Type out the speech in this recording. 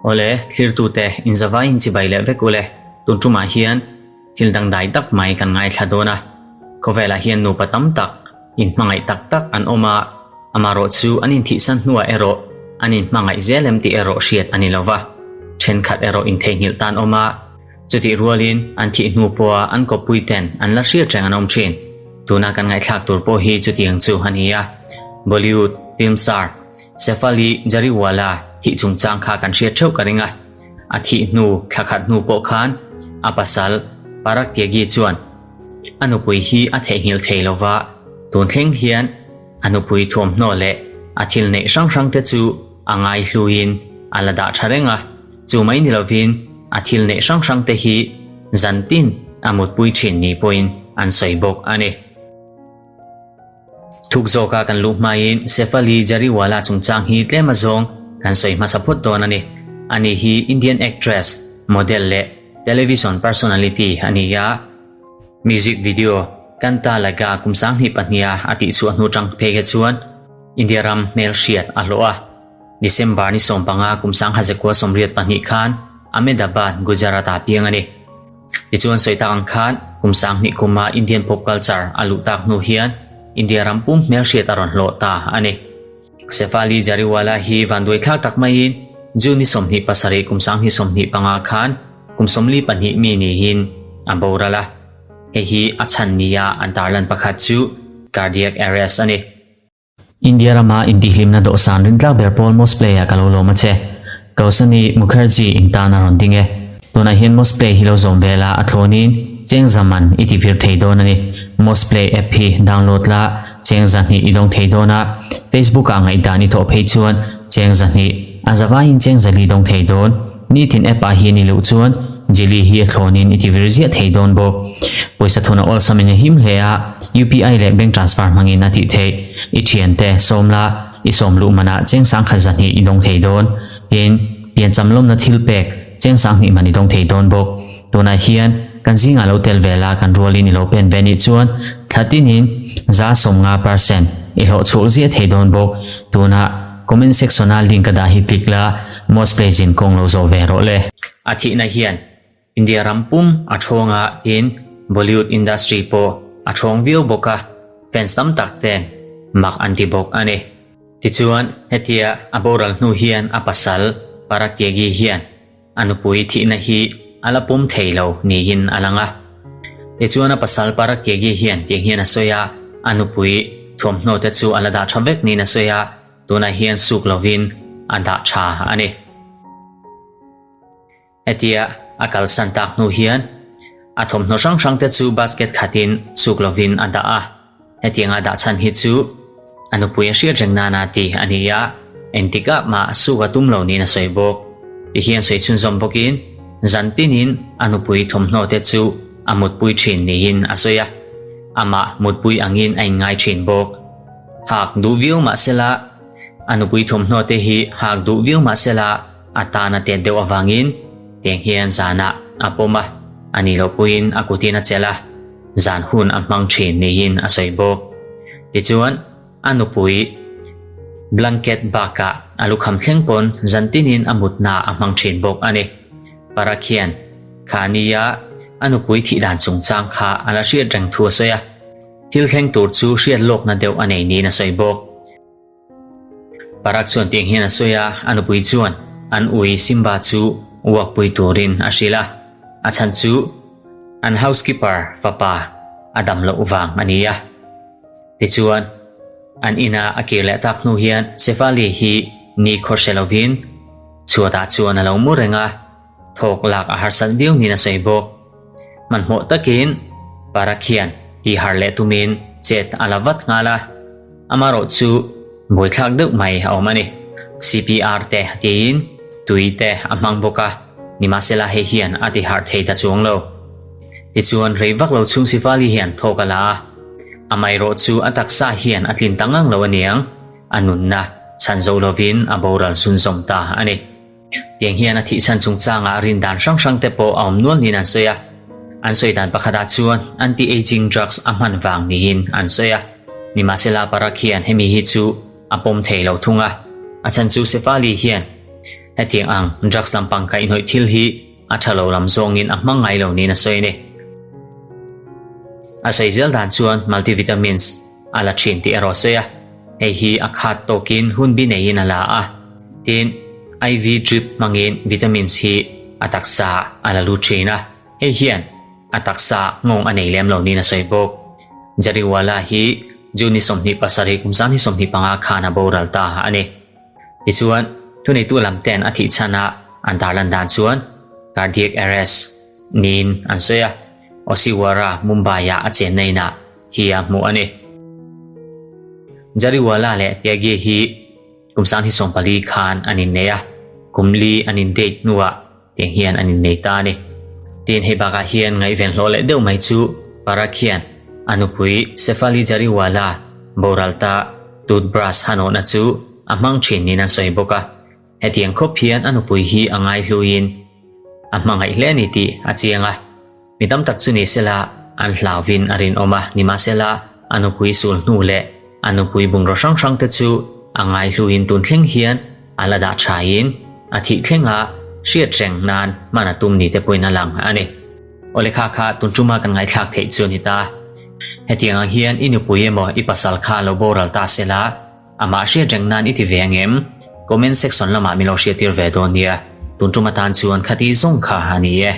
Awle, thlirtute, inzavaiin chibai leh vek ule, tun tumah hian thil dangdai tak mai kan ngaithla dawn a. Khawvelah hian nupa tam tak, inhmangaih tak tak an awm a, amarawh chu an inthihsan hnuah erawh an inhmangaih zel em tih erawh hriat a ni lo va. Thenkhat erawh intheihnghilh tan awm a, chutih rualin an thih hnu pawha an kawppui ten an la hriat reng an awm thin. Tuna kan ngaihthlak tur pawh hi chutiang chu a ni a. Bollywood film star Shefali Jariwala thih chungchang kha kan hriat theuh ka ring a. A thih hnu thla khat hnu pawh khan a pasal Parag Tyagi chuan A nupui hi a theihnghilh thei lo va, tun thleng hian a nupui thuamhnaw leh a thil neih hrang hrang te chu a ngaihluin a la dah tha reng a, chu mai ni lovin a thil neih hrang hrang te hi zan tin a mutpui thin ni pawhin an sawi bawk a ni. Thuk zawka kan luh hmain Shefali Jariwala chungchang hi tlem azawng kan sawi hmasa phawt dawn a ni. Ani hi Indian actress, model leh television personality a ni a. Music video Kanta Laga kum 2002 a a tihchhuah hnu tang phei kha chuan India ram hmelhriat a hlawh a. December ni 15 kum 1982 khan Ahmedabad, Gujarat-ah piang a ni. Tichuan sawi tak ang khan kum 2000 kuma Indian pop culture a luh tak hnu hian India ram pum hmelhriat a rawn hlawh ta a ni. Shefali Jariwala hi vanduai thlak tak maiin June ni 27 kum 2025 khan kum 42 mi niin a boral a. Hei hi a chhan nia an tarlan pakhat chu cardiac arrest a ni. India rama intihhlimna dawhsan rintlak ber pawl Mosplay ah ka lo lawm a che. Kausani Mukherjee in tan a rawn ding e. Tunah hian Mosplay hi lo zawm ve la a thlawnin cheng za man i ti vir thei dawn a ni. Mosplay app hi download la cheng 200 i dawng thei dawn a, Facebook ah ngaihdan i thawh phei chuan cheng 200, a zavaiin cheng 400 dawng thei dawn. Nitin app ah hian i luh chuan Jili hi a thlawnin i ti vir ziah thei dawn bawk. Pawisa thun a awlsamin a him hle a, UPI leh bank transfer hmangin a tih theih. I thiante sawm la, i sawm luh manah cheng 1200 i dawng thei dawn. Tin, piancham lawmna thil pek cheng 2000 man i dawng thei dawn bawk. Tunah hian kan zingah lo tel ve la kan rualin i lo pen ve nih chuan thla tinin 50% i hlawh chhuak ziah thei dawn bawk. Tunah comment section a link a dah hi click la, most play zin kawng lo zawh ve rawh le. A thihna hian India ram pum a thawng a tin Bollywood industry pawh a thawng viau bawk a, fans tam tak ten mak an ti bawk a ni. Tichuan hetia a boral hnu hian a pasal Parag Tyagi hian a nupui thihna hi a la pawm thei lo niin a lang a. Tichuan a pasal Parag Tyagi hian tiang hian a sawi a, a nupui thuamhnaw te chu a la dah tha vek niin a sawi a, tunah hian suk lovin a dah tha a ni. Hetia a kalsan tak hnu hian a thawmhnaw hrang hrang te chu basket khatin suk lovin a dah a, hetianga dah chhan hi chu a nupui a hriat reng nana ti a ni a, engtikah mah suk a tum lo niin a sawi bawk. Tihian sawi chhunzawm bawkin zan tinin a nupui thawmhnaw te chu a mutpui thin niin a sawi a, amah mutpui angin a inngai thin bawk. Hak duh viau mahsela a nupui thawmhnaw te hi hak duh viau mahsela a tan a tet deuh avangin tiang hian zanah a pawm a, a nih loh puiin a kutin a chelh a, zan hun a hmang thin niin a sawi bawk. Tichuan, a nupui blanket bakah a lukham thleng pawn zan tinin a mutna a hmang thin bawk a ni. Parag hian kha nia a nupui thih dan chungchang kha a la hriat reng thu a sawi a, thil thleng tur chu hriat lawkna deuh a nei niin a sawi bawk. Parag chuan tiang hian a sawi a, a nupui chuan an ui Simba chu uakpui turin a hrilh a, a chhan chu an housekeeper fapa a dam loh vang a ni a. Tichuan, an ina a kir leh tak hnu hian Shefali hi ni khaw hre lovin chhuatah chuan a lo mu reng a, thawk lak a harsat viau niin a sawi bawk. Hmanhmawh takin Parag hian tihar leh tumin chet a la vat nghal a, amarawh chu buaithlak deuh mai a awm a ni. CPR te tiin tui te a hmang bawk a, nimahsela hei hian a tihar thei ta chuang lo. Tichuan rei vak lo chhung Sivali hian thawk a la a, amaherawh chu a taksa hian a tlin ta ngang lo aniang, a nunna chhan zo lovin a boral chhunzawm ta a ni. Tiang hian a thihchhan chungchangah rin dan hrang hrang te pawh a awm nual niin an sawi a. An sawi dan pakhatah chuan anti-aging drugs a hman vang niin an sawi a. Nimahsela Parag hian hemi hi chu a pawm thei lo thung a. A chhan chu Shefali hian hetiang ang drugs lampang kaihhnawih thil hi a tha lo lam zawngin a hmang ngai lo niin a sawi a ni. A sawi zel dan chuan multivitamins a la thin tih erawh a sawi a, hei hi a khat tawkin hun bi neiin a la a, tin IV drip hmangin vitamins hi a taksa a la lut thin a, hei hian a taksa nghawng a nei lem lo niin a sawi bawk. Jariwala hi June ni 27 kum 2025 khan a boral ta a ni. Tichuan, thuneitu lam ten a thih chhan a an tarlan dan chuan cardiac arrest niin an sawi a, Oshiwara, Mumbai-ah a chenna inah hi a hmuh a ni. Jariwala leh Tyagi hi kum 2014 khan an innei a, kum li an in date hnuah Tiang hian an innei ta a ni. Tin, hei bakah hian ngaihven hlawh leh deuh mai chu Parag hian a nupui Shefali Jariwala boral ta toothbrush hanawhna chu a hmang thin niin an sawi bawk a. Hetiang khawp hian a nupui hi a ngaihluiin a hmangaih hle a ni tih a chiang a. Mi tam tak chu ni sela an hlauvin a rinawm a, nimahsela a nupui sul hnu leh a nupui bungraw hrang hrang te chu a ngaihluin tun thleng hian a la dah thain a thih thlenga hriat reng nan hman a tum ni te pawhin a lang a ni. Awle kha kha tun tuma kan ngaihthlak theih chu a ni ta. Hetiang ang hian i nupui emaw i pasal kha lo boral ta sela amah hriat reng nan i ti ve ang em? Comment section lamah min lo hriattir ve dawn nia. Tun tum atan chuan khati zawng kha a ni e.